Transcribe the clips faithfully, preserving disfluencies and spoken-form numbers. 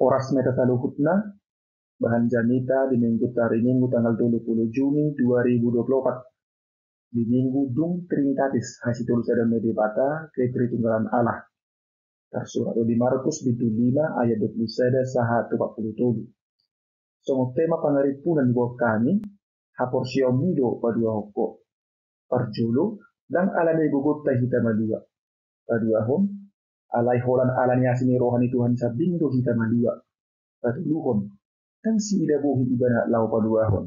Horas ma hita saluhutna. Bahan jamita di Minggu, hari Minggu tanggal tolu pulu Juni dua ribu dua pulu opat. Di Minggu dung Trinitatis, hasitolu sada ni Debata, ketritunggalan Allah. Tarsurat do di Markus bindu lima ayat dua pulu sada sahat tu opat pulu tolu. Songon tema pangarimpunan di boan hami, haporseaonmi do paduahon ho. Parjolo, ndang ala ni gogonta hita malua. Paduahon, alai holan ala ni asi ni roha ni Tuhan sambing do hita malua. Patoluhon, ndang siida bohi ibana laho paduahon.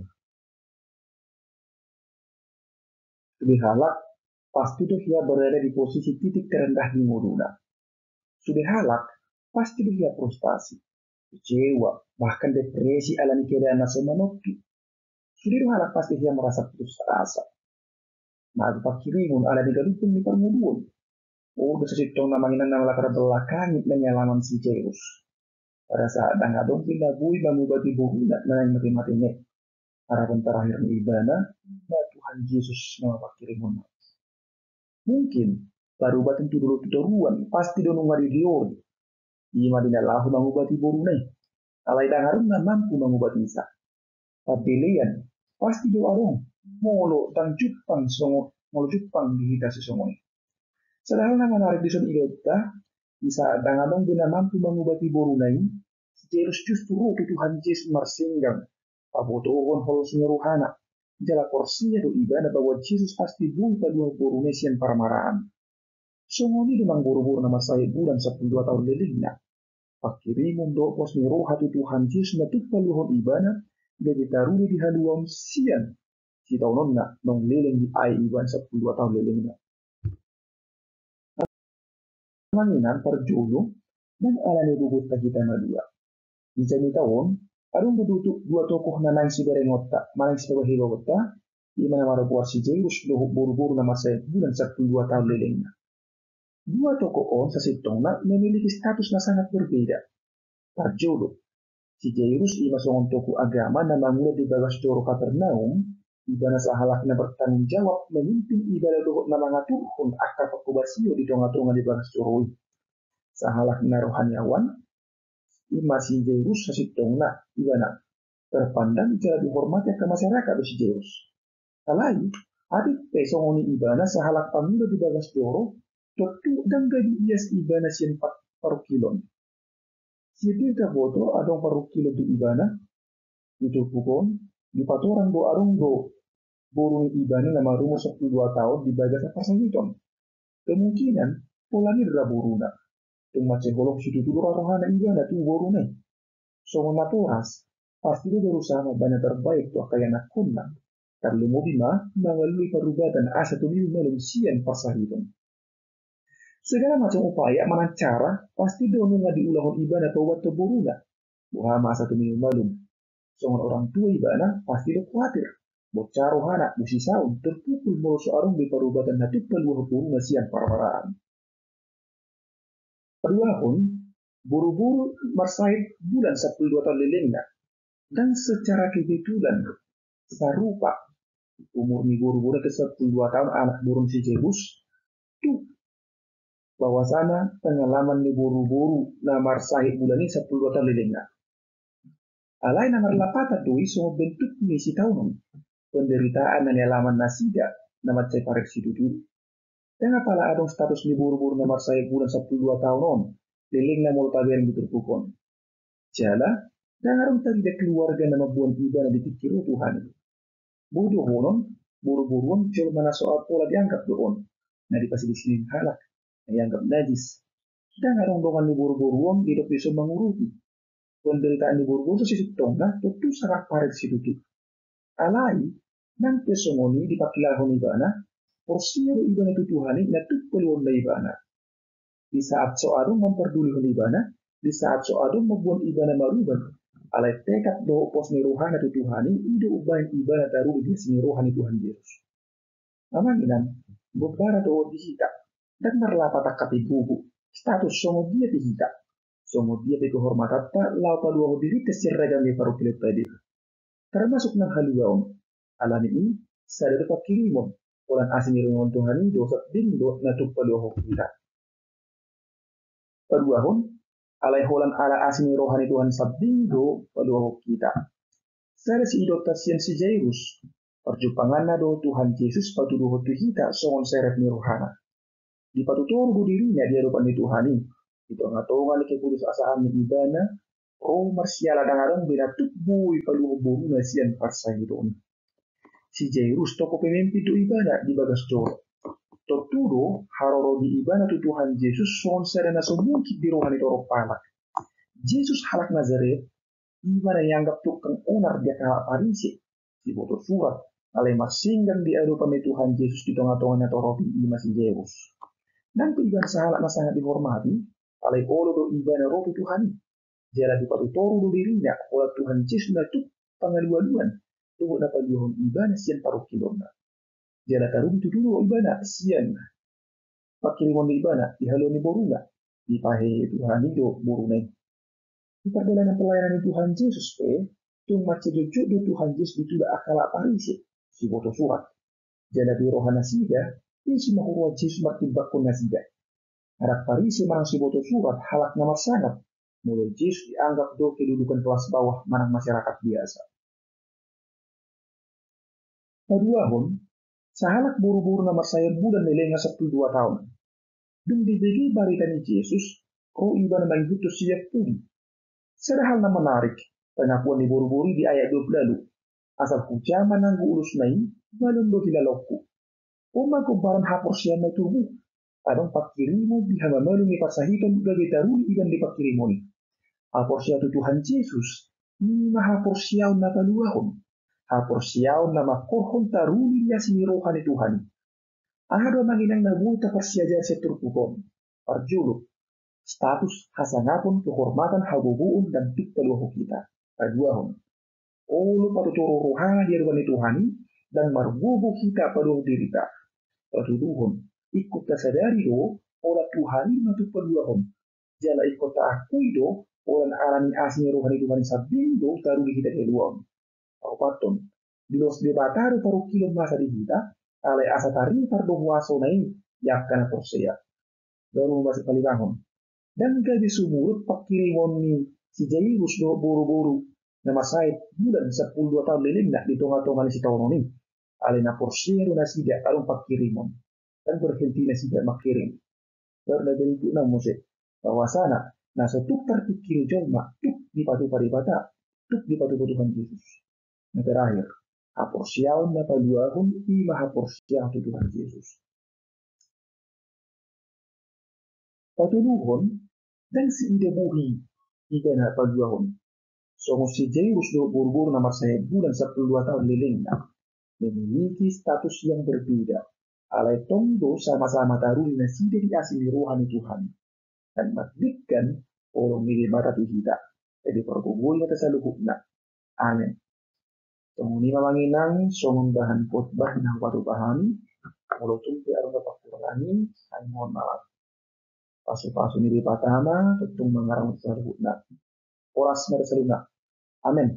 Sude halak pasti do hea berada di posisi titik terendah di ngoluna. Sude halak pasti do hea frustasi, kecewa, bahkan depresi ala ni keadaan na so manontu. Sude do halak pasti hea merasa putus asa. Mago pangkirimon ala ni galupan ni parngoluon. Olo do sasintongna amang inang na melatar belakangi na nialaman si Jairus. Pada saat ndang adong be na boi mangubati boruna na naeng mate-mate on. Harapan terakhir ni ibana, ima Tuhan Jesus nama pangkirimonna. Mungkin, parubatan tu dolok tu toruan, pasti do nunga dilehon. Ima di na laho mangubati boruna i. Alai ndang adong na mampu mangubatisa. Pambelean, pasti do adong, molo ndang jumpang songon, molo jumpang di hita sisongon i. Sada hal na manarik dison idaonta, di saat ndang adong be na mampu mangubati boruna i, si Jairus justru ro tu Tuhan Jesus marsenggang, pabotohon holos ni rohana, jala porsea do ibana bahwa Jesus pasti boi paluahon boruna i sian parmaraan. Songon i do nang boru-boru na marsahit bulan sampulu dua taon lelengna. Pangkirimon dohot pos ni roha tu Tuhan Jesus na tuk paluahon ibana, gabe taruli di haluaon sian sitaononna naung leleng diae ibana sampulu dua taon lelengna. Amang inang, parjolo, ndang ala ni gogonta hita malua. Di jamita on, adong do dua tokoh na naeng siberengonta, na naeng sipabahebaonta, ima na margoar si Jairus dohot boru-boru na marsahit bulan sampulu dua taon lelengna. Dua tokoh on sasintongna memiliki status na sangat berbeda. Parjolo, si Jairus ima songon tokoh agama na mangula di bagas joro Kapernaum, ibana sahalak na bertanggung jawab memimpin ibadah dohot na mangaturhon angka parhobasion di tonga-tonga ni bagas joro i. Sahalak na rohaniawan, ima si Jairus sasintongna, ibana terpandang jala dihormati angka masyarakat do si Jairus. Alai, atik pe songon i ibana sahalak pangula di bagas joro, tontu ndang gabe ias ibana sian pa-, parungkilon. Sian dia taboto adong parungkilon tu ibana, di turpuk on, dipatorang do adong do boru ni ibana na marumur sampulu dua taon di bagasan parsahiton. Kemungkinan, pola ni do ra boruna. Tung mansai holong situtu do ra rohana ibana tu boruna i. Songon natoras, pasti do berusaha mambahen na terbaik tu angka ianakhonna. Tarlumobi ma, mangalului parubatan asa tumibu malum sian parsahiton. Segala macam upaya manang cara, pasti do nunga diulahon ibana paubathon boruna. Boha ma asa tumibu malum. Songon orang tua ibana, pasti do kuatir. Bocah rohana, bosisaon, terpukul molo so adong be parubatan na tuk paluahon boruna sian parmaraan. Paduahon, boru-boru marsahit bulan sampulu dua taon lelengna. Ndang secara kebetulan sarupa umur ni boru-boru na sampulu dua taon anak boru ni si Jairus tu bahwasana pengalaman ni boru-boru na marsahit bulan i sampulu dua taon lelengna. Alai na marlapatan do i songon bentuk ni sitaonon, penderitaan na nialaman nasida na mansai parik situtu. Ndang apala adong status ni boru-boru na marsahit bulan sampulu dua taon on lelengna molo tabereng di turpuk on. Jala, ndang adong tarida keluarga na mamboan ibana di tingki ro Tuhan i. Boi dohonon, boru-boru on jolma na soal pola dianggap do on, na dipasilisili halak, na dianggap najis. Ndang adong dongan ni boru-boru on didok dison mangurupi. Penderitaan ni boru-boru on sasintongna tontu sangat parik situtu. Alai, nang pe songon i dipangkilalahon ibana, porsea do ibana tu Tuhan i na tuk paluahonna ibana. Di saat so adong mampardulihon ibana, di saat so adong mamboan ibana marubat, alai tekad dohot pos ni rohana tu Tuhan i, i do umbahen ibana taruli di asi ni roha ni Tuhan Jesus. Amang inang, gombara do on di hita, ndang marlapat angka pe gogo, status songon dia pe hita, songon dia pe kehormatanta laho paluahon dirinta sian ragam ni parungkilonta i. Termasuk nang haluaon. Alani i, sada do pangkirimon, holan asi ni roha ni Tuhan i do sambing do na tuk paluahon hita. Paduahon, Alai holan ala asi ni roha ni Tuhan sambing do paluahon hita. Sada siidaonta sian si Jairus, parjumpanganna do Tuhan Jesus patuduhon tu hita songon serep ni rohana. Dipatutoru do dirina di adopan ni Tuhan i, di tongatonga ni keputusasaan ni ibana, ro marsiala ndang adong be na tuk boi paluahon boruna sian parsahitonna. Si Jairus tokoh pemimpin do ibana di bagas joro. Tontu do haroro ni ibana tu Tuhan Jesus songon sada na so mungkin di roha ni torop halak. Jesus halak Nazaret, ima na ianggap tukang onar di angka halak Parise, siboto surat, alai marsinggang di adopan ni Tuhan Jesus di tongatonga na torop i, ima si Jairus. Nang pe ibana sahalak na sangat dihormati, alai olo do ibana ro tu Tuhan i. Jala dipatutoru do dirina holan Tuhan Jesus na tuk pangalualuan dohot na paluahon ibana sian parungkilonna. Jala taruli tutu do ibana sian pangkirimon ni ibana di haluaon ni boruna, dipahehe Tuhan i do boruna i. Di pardalanan pelayanan ni Tuhan Jesus pe, tung mansai jotjot do Tuhan Jesus ditulak angka halak Parise, siboto surat. Jala di roha nasida, ise ma huroha Jesus martimbangkon nasida. Halak Parise manang siboto surat halak na marsangap, molo Jesus dianggap do kedudukan kelas bawah manang masyarakat biasa. Paduahon, sahalak boruboru na marsayat bulan lelenga sampulu dua taon. Dung dibege barita ni Jesus, ro ibana mangihuthon sian pudi. Sada hal na menarik, pengakuan ni boruboru i di ayat dua pulu ualu. Asal hujama nanggo ulusna i, malum do hilalaonku. On ma gombaran haporseaon na tubu. Adong pangkirimon di hamamalum ni parsahiton gabe taruli ibana di pangkirimon i. Haporseaon tu Tuhan Jesus, ima haporseaon na paluahon. Haporseaon na mangkorhon taruli di asi ni roha ni Tuhan i. Aha do amang inang na boi taparsiajari sian turpuk on? Parjolo, status hasangapon, kehormatan, hagogoon ndang tuk paluahon hita. Paduahon, olo patutoru rohana di adopan ni Tuhan i, ndang margogo hita paluahon dirita. Patoluhon, ingkon tasadari do, holan Tuhan i ma tuk paluahon. Jala ingkon taakui do, holan ala ni asi ni roha ni Tuhan i sambing do taruli hita di haluaon. Paopathon, diloas Debata do parungkilon masa di hita, alai asa taripar do huasona i di angka na porsea. Baru ma pasupalimanghon, ndang gabe sumurut pangkirimon ni si Jairus dohot boruboru na marsayat bulan sampulu dua taon lelengna di tongatonga ni sitaonon i. Alai na porsea do nasida adong pangkirimon. Ndang berhenti nasida mangkirim. Baru na berikutna muse, bahwasana na so tuk tarpingkiri jolma tuk dipatupa Debata, tuk dipatupa Tuhan Jesus. Na terakhir, haporseaon na paluahon ima haporseaon tu Tuhan Jesus. Patoluhon, ndang siidabuhi ibana paluahon. Songon si Jairus dohot boruboru na marsayat bulan sampulu dua taon lelengna, memiliki status yang berbeda. Alai tong do sama-sama taruli nasida di asi ni roha ni Tuhan. Dan mardingkan holong ni Debata tu hita. Jadi pargogoi ma hita saluhutna. Amen. Songon i ma amang inang, songon bahan khotbah na hupatupa hami, molo tung pe adong na parkurangi, hami mohon maaf. Pasupasu ni Debata ma tontu mangarahon saluhutna. Horas ma di saluhutna. Amen.